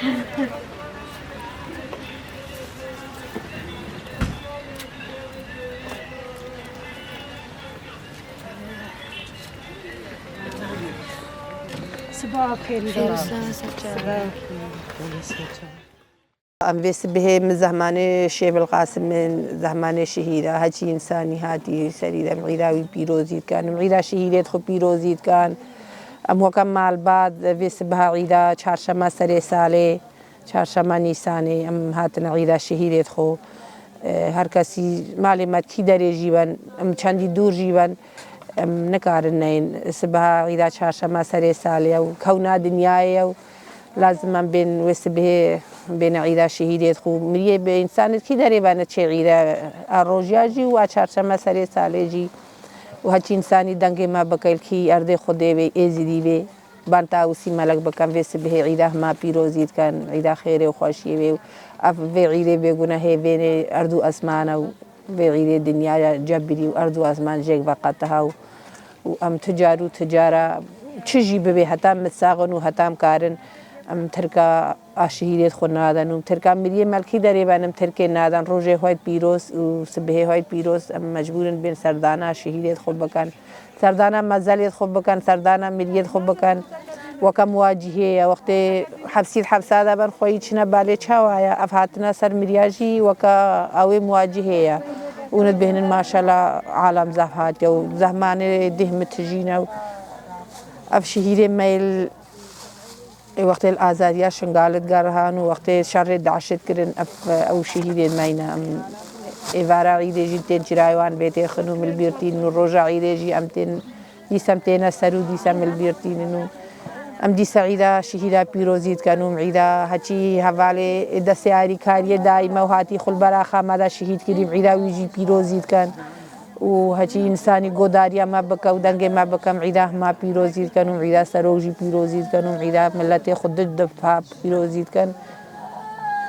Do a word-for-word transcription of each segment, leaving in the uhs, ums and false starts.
Siba xêr. Em vê sibihê min zehmanê Şêbil Qasim in, zehmanê şehîda, heçî însanî hatî serî de em îda wî pîrozî dikan, em îda şehîdê xwe pîrozî dikan. Em weke malbat vê sibiha îda çarşema serê salê, çarşema Nîsanê em hatine îda şehîdê xwe. E, her kesî malê me kî derê jî ben, em çendî dûr jî ben, em nikarin neyin. Sibiha îda çarşema serê salê ew kewna dinyayê ew. Lazim em bên wê sibihê bêne îda şehîdê xwe. Miriyê bi însanê kî derê ve neçê îde. A rojiya jî û a çarşema serê salê jî. Û heçî însanî dengê me bike, kî erdê Xwedê vê, Êzidî vê. Ban Tawusî Melek bikin, vê sibihê îda hema pîrozî dikin, îda xêrê û xweşiyê vê û ev vê îdê bêgunehê vênê erd û esmane û vê îdê dinyaya cebirî û erd û esman jêk veqetiha û, û em tu car û tu cara çi jî bibê heta em sax in û heta em karin em tirka a şehîdê xwe nadan û tirka miriyê melkî derê ben em tirkê nadan. Rojê xwe pîroz û sibihê xwe pîroz em mecbûr in bên serdana şehîdê xwe bikin. Serdana mezelê xwe bikin, serdana miriyê xwe bikin. Weke muwacihê ye. Wextê hepsî hepsa de ben xweyî çine balê çawa ye. Ev hatine ser miriya jî weke ew ê muwacihê ye. Û nidbêhnin maşallah alem zehf hatiye û zehmanê dih min tijîne û ev şehîdê me yê Ê wextê li azadiya Şingalê digerihan û wextê şerê DAIŞê dikirin, ev, ew şehîdên me yî ne. Em êvara îdê jî tên çirayê wan bê têxin û min li bîr tînin û roja îdê jî em tên, dîsa em têne ser û dîsa em li bîr tînin û em dîsa îda şehîda pîrozî dikin û em îda heçî hevalê destê arîkariyê dayî me û hatî xwe li beraxa me de şehîd kirî, em îda wî jî pîrozî dikin. û heçî însanî godariya me bike û dengê me bike, em îda hema pîrozî dikin û em îda serok jî pîrozî dikin û em îda miletê xwe du defa pîrozî dikin.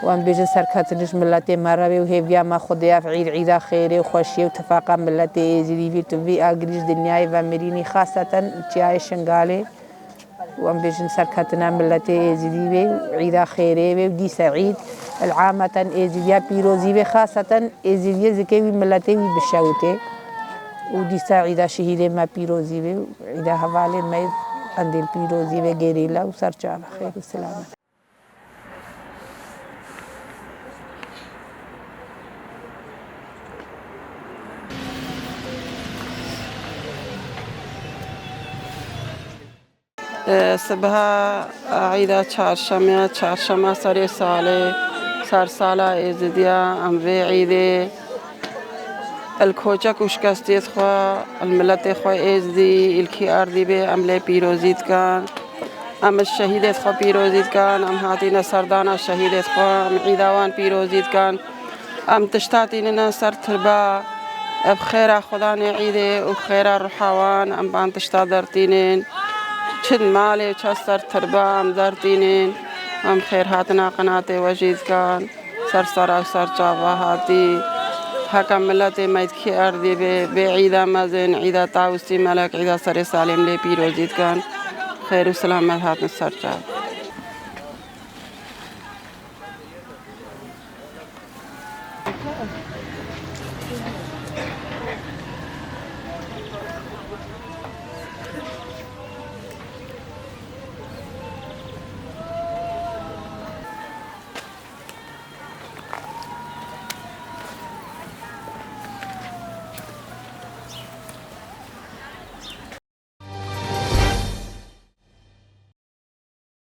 Û em bêjin serketin ji miletê me re bê û hêviya me Xwedê ev îd, îda xêrê û xweşiyê û tifaqa miletê Êzidî bî, tu vî agirî ji dinyayê vemirînî, xaseten çiyayê Şingalê. û em bêjin serketina miletê Êzidî bê û îda xêrê bê û dîsa îd el ameten Êzidiya pîrozî bê, xaseten Êzidiyê zikê wî miletê wî bişewitê û dîsa îda şehîdê me pîrozî bê û îda hevalê me Qendîl pîrozî bê, gerîla û serçava xêr û silamet. Sibiha îda çarşemê, çarşema serê salê, sersala Êzidiya, em vê îdê li koçek û şikestiyê xwe, li miletê xwe Êzidî, li kî erdî bê, em lê pîrozî dikin. Em ji şehîdê xwe pîrozî dikin, em hatîne serdana şehîdê xwe, em îda wan pîrozî dikin. Em tişta tînine ser tirba, ev xêra Xudanê îdê û xêra ruha wan, em van tişta dertînin. Çi malê çi ser tirba em dertînin, em xêr hatina qinatê we jî dikin. Ser sera û ser çava hatî. Heke miletê me di kî erdî bê, bê îda mezin, îda Tawusî Melek, îda serê salê em lê pîrozî dikin. Xêr û silamet hatin ser çav.